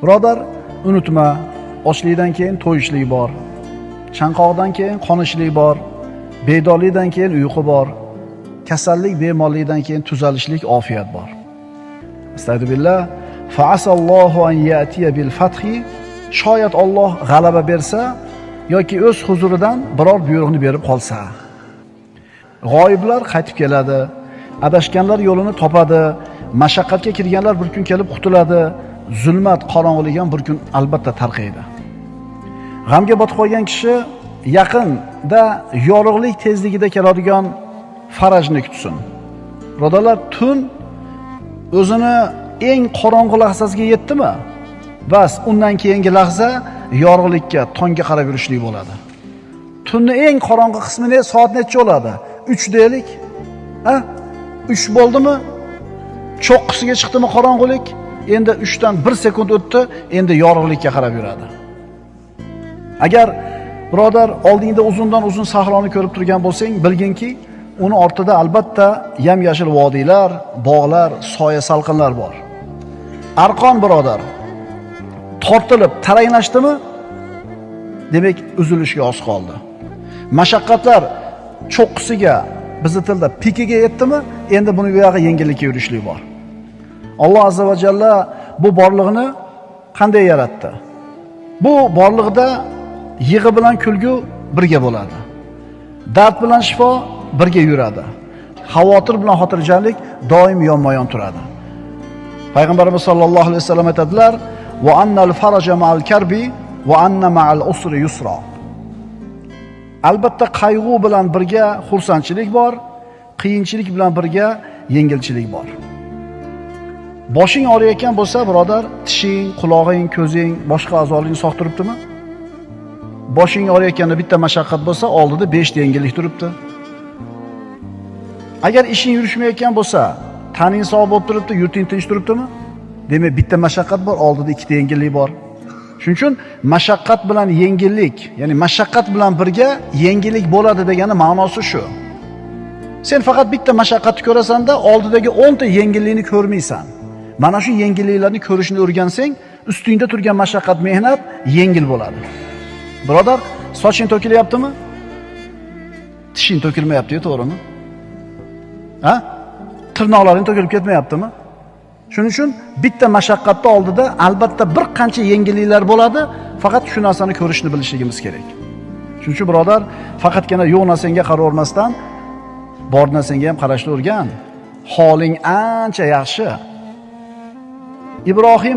Birodar, unutma, ochlikdan keyin to'yishlik bor, chanqoqdan keyin qonishlik bor, bedorlikdan keyin uyqu bor, kasallik, bemorlikdan keyin tuzalishlik, ofiyat bor. Astagfirullah. Fa'asallohu an ya'tiya bil fathi. Shoyat Alloh g'alaba bersa yoki o'z huzuridan biror buyruqni berib qolsa. G'oyiblar qaytib keladi, adashganlar yo'lini topadi, mashaqqatga kirganlar bir kun kelib qutuladi, zulmat, qorong'ulik ham bir kun albatta tarqaydi. G'amga botib qolgan kishi yaqinda yorug'lik tezligida keladigan farajni kutsin. Birodarlar, tun o'zini eng qorong'u lahzasiga yetdimi? Bas, undan keyingi lahza yorug'likka, tongga qarab yurishlik bo'ladi. Tunni eng qorong'u qismi ne? Soat necha bo'ladi? 3 deylik. Ha? 3 bo'ldimi? Cho'qqisiga chiqdimi qorong'ulik? Endi 3 dan 1 sekund o'tdi, endi yorug'likka qarab yuradi. Agar birodar oldingda uzundan uzun sahroni ko'rib turgan bo'lsang, bilginki, uni ortida albatta yam-yashil vodiylar, bog'lar, soya salqinlar bor. Arqon birodar tortilib taranglashdimi? Demak, uzilishga oz qoldi. Mashaqqatlar cho'qqisiga, bizni tilda pikiga yetdimi? Endi buni bu yog'i yengillikka yurishlik bor. Alloh azza va jalla bu borliqni qanday yaratdi? Bu borliqda yig'i bilan kulgu birga bo'ladi. Dard bilan shifo birga yuradi. Xavotir bilan xotirjamlik doim yonma-yon turadi. Payg'ambarimiz sollallohu alayhi vasallam aytadilar: "Va annal faraja ma'al karbi va anna ma'al usri yusra." Albatta qayg'u bilan birga xursandchilik bor, qiyinchilik bilan birga yengilchilik bor. Boshing og'riyotgan bo'lsa, birodar, tishing, qulog'ing, ko'zing, boshqa a'zolaring sog' turibdimi? Boshing og'riyotganda bitta mashaqqat bo'lsa, oldida 5 ta yengillik turibdi. Agar ishing yurishmayotgan bo'lsa, taning sog' bo'lib turibdi, yurting tinch turibdimi? Demak, bitta mashaqqat bor, oldida 2 ta yengillik bor. Shuning uchun mashaqqat bilan yengillik, ya'ni mashaqqat bilan birga yengillik bo'ladi degani ma'nosi shu. Sen faqat bitta mashaqqatni ko'rasan-da, oldidagi 10 ta yengillikni ko'rmaysan. Mana shu yengilliklarni ko'rishni o'rgansang, ustingda turgan mashaqqat, mehnat yengil bo'ladi. Birodar, soching to'kilyaptimi? Tishing to'kilmayapti-yu, to'g'rimi? Ha? Tirnoqlaring to'kilib ketmayaptimi? Shuning uchun bitta mashaqqatni oldida albatta bir qancha yengilliklar bo'ladi, faqat shu narsani ko'rishni bilishligimiz kerak. Shuning uchun birodar, faqatgina yo'q narsangga qaravermasdan, bor narsangga ham qarashni o'rgan. Holing ancha yaxshi. Ibrohim